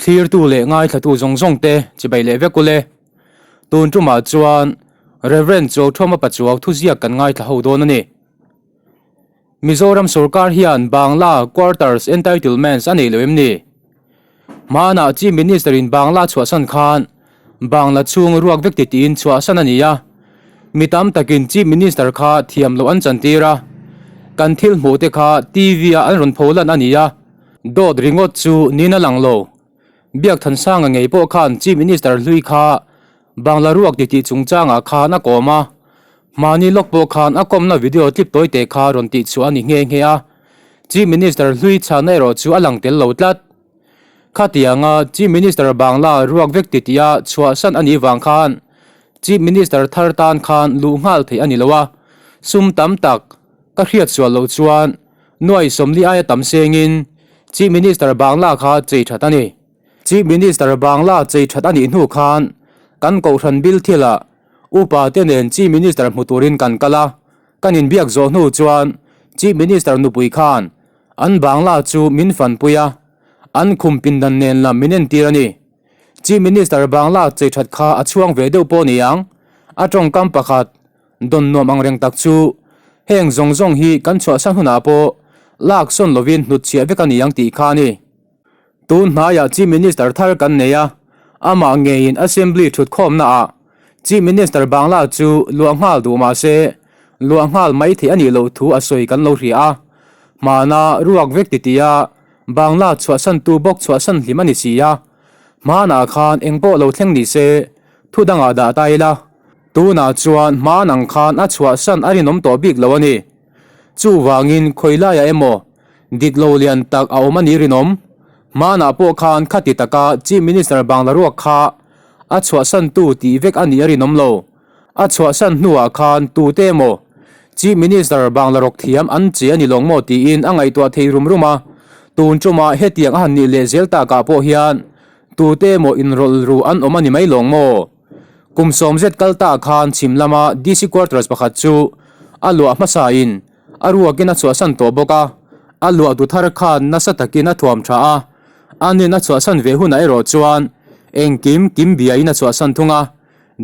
Thlirtu leh ngaithlatu zawng zawng te chibai leh vek ule. Tun tumah chuan Rev. Chuauthawma Pachuau thuziak kan ngaithla ho dawn a ni. Mizoram sorkar hian Bangla Quarters Entitlements a nei lo em ni? Hmanah Chief Minister in Bangla chhuahsan khan Bangla chhung ruak vek ti tiin chhuahsan a ni a. Mi tam takin Chief Minister kha thiam loh an chantir a. Kan thil hmuh te kha TV ah an rawn pho lan a ni a. Dawt ringawt chu niin a lang lo. Biakthansanga ngei pawh khan Chief Minister hlui kha Bangla ruak ti tih chungchangah khan a kawm a. Mahni lawk pawh khan a kawmna video clip tawi te kha rawn tih chhuah a ni nghe nghe a. Chief Minister hlui chhana erawh chu a lang tel lo tlat. Khatianga Chief Minister Bangla ruak vek ti tih a chhuahsan a nih vang khan Chief Minister thar tan khan luh nghal theih a ni lo a, sum tam tak ka hriat sual loh chuan nuai sawmli aia tam sengin Chief Minister Bangla kha chei that a ni. Chief Minister Bangla chei that a nih hnu khan kan kohhran bil thilah upa te nen Chief Minister hmu turin kan kal a, kan inbiak zawh hnu chuan Chief Minister nupui khan an Bangla chu min fanpui a, an khum pindan nen lam min entir a ni. Chief Minister Bangla chei that kha a chhuang ve deuh pawh ni ang, a tawngkam pakhat dawn nuam ang reng tak chu heng zawng zawng hi kan chhuahsan hunah pawh lak sawn lovin hnutchhiah vek a ni ang tih kha a ni. Tun hnaiah Chief Minister thar kan nei a, amah ngeiin Assembly thutkhawmnaah Chief Minister Bangla chu luah nghal duh mah se, luah nghal mai theih a nih loh thu a sawi kan lo hria a. Hmana ruak vek ti tia Bangla chhuahsantu bawk chhuahsan hlim a ni si a. Hmanah khan engpawh lo thleng ni se, thu dangah dah ta ila. Tunah chuan hman ang khan a chhuahsan a rinawm tawh bik lo a ni. Chuvangin khawilaiah emaw Dik lo lian tak a awm a ni rinawm. Hmanah pawh khan khati taka Chief Minister Bangla ruak kha a chhuahsantu tih vek a nih a rinawm lo. A chhuahsan hnuah khan tute emaw Chief Minister Bangla rawk thiam an che a ni lawng maw tiin a ngaihtuah thei rum rum a. Tun tumah hetiang a han nih leh zel takah pawh hian tute emaw inrawlh ru an awm a ni mai lawng maw? Kum sawmzet kal ta khan chhim lama DC Quarters pakhat chu a luah hmasain A ruakin a chhuahsan tawh bawk a, a luah du thar khan nasa takin a thuam tha a, a nin a chhuahsan ve hunah erawh chuan engkim kim biain a chhuahsan thung a,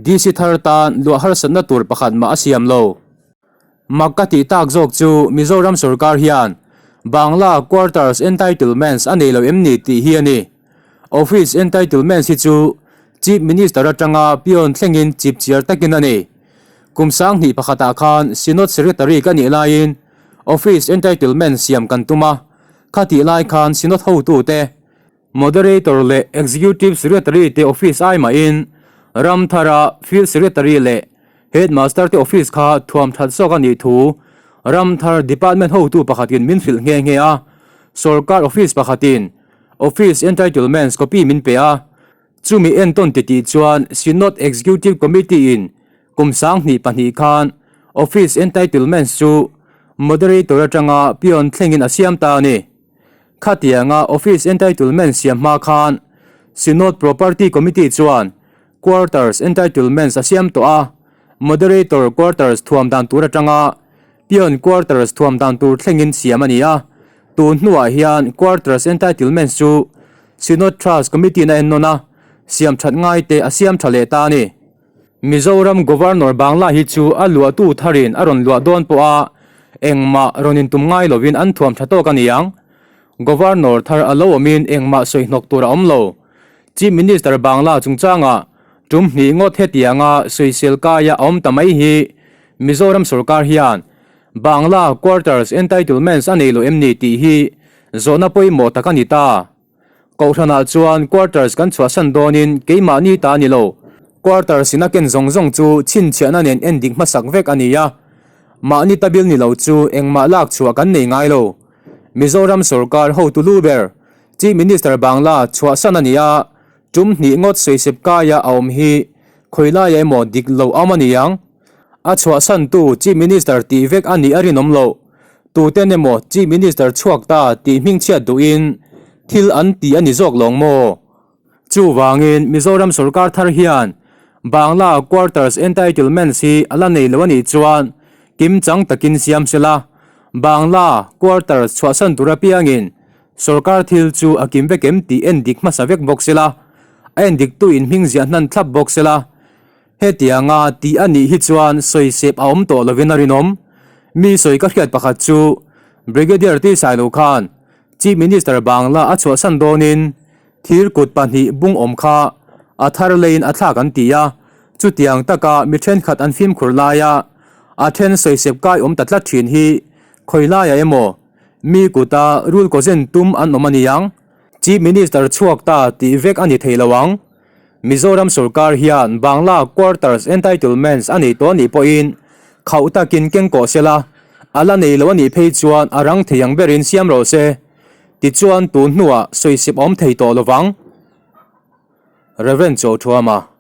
DC thar tan luah harsatna tur pakhat mah a siam lo. Mak ka tih tak zawk chu Mizoram sorkar hian Bangla Quarters Entitlements a nei lo em ni tih hi a ni. Office Entitlements hi chu Chief Minister atanga peon thlengin chipchiar takin a nei. Kum sanghnih pakhatah khan Synod Secretary ka nih laiin Office Entitlement siam kan tum a, khatih lai khan Synod hotute, Moderator leh Executive Secretary te office ai mahin Ramthara Field Secretary leh Headmaster te office kha thuam that zawk a nih thu Ramthar Department hotu pakhatin min hrilh nghe nghe a, Sawrkar office pakhatin Office Entitlements copy min pe a. Chumi entawn ti tih chuan Synod Executive Committee in kum 2002 khan Office Entitlements chu Moderator atanga peon thlengin a siam ta a ni. Khatianga Office Entitlements siam hma khan Synod Property Committee chuan Quarters Entitlements a siam tawh a, Moderator Quarters thuam dan tur atanga peon Quarters thuam dan tur thlengin siam a ni a. Tun hnuah hian Quarters Entitlements chu Synod Trust Committee-in a ennawn a, siam that ngaite a siam tha leh ta a ni. Mizoram Governor Bangla hi chu a luahtu tharin a rawn luah dawn pawh a, engmah rawn intum ngai lovin an thuam tha tawk a ni ang. Governor thar a lo awmin engmah sawi hnawk tur a awm lo. Chief Minister Bangla chungchangah tum hnih ngawt hetianga sawisel kaia a awm ta mai hi Mizoram sorkar hian Bangla Quarters Entitlements a nei lo em ni tih hi zawhna pawimawh tak a ni ta. Kohhranah chuan quarters kan chhuahsan dawnin keimahni ta a ni lo. Quarters in a ken zawng zawng chu chhinchhiahna nen en dik hmasak vek a ni a. Mahni ta bil ni lo chu engmah lak chhuah kan nei ngai lo. Mizoram sorkar hotu lu ber Chief Minister Bangla chhuahsan a ni a, tum hnih ngawt sawisep kaia a awm hi khawilaiah emaw dik lo awm a ni ang. A chhuahsantu Chief Minister tih vek a nih a rinawm loh. Tuten emaw Chief Minister chhuak ta tih hmingchhiat duhin thil an ti a ni zawk lawng maw? Chuvangin Mizoram sorkar thar hian Bangla Quarters Entitlements hi a la nei lo a nih chuan kimchang takin siam sela, Bangla Quarters chhuahsan tur apiangin. Sorkar thil chu a kim vek em tih en dik hmasa vek bawk sela, a en diktu in hming ziah hnan thlap bawk sela. Hetianga tih a nih hi chuan sawisep a awm tawh lovin a rinawm. Mi sawi ka hriat pakhat chu Brigadier Tisailo khan Chief Minister Bangla a chhuahsan dawnin thir kut pahnih bung awm kha a thar leiin a thlak an ti a, chutiang taka mi thenkhat an fimkhur laia a then sawisep kai awm ta tlat thin hi khawi laiah emaw mi kuta rul kawzen tum an awm a ni ang. Chief Minister chhuak ta tih vek a ni thei lo ang. Mizoram sorkar hian Bangla Quarters Entitlements a nei tawh a nih pawhin khauh takin keng kawh sela, a la nei lo a nih phei chuan a rang thei ang berin siam rawh se. Tichuan tun hnuah sawisep a awm thei tawh lovang. Rev. Chawthuama.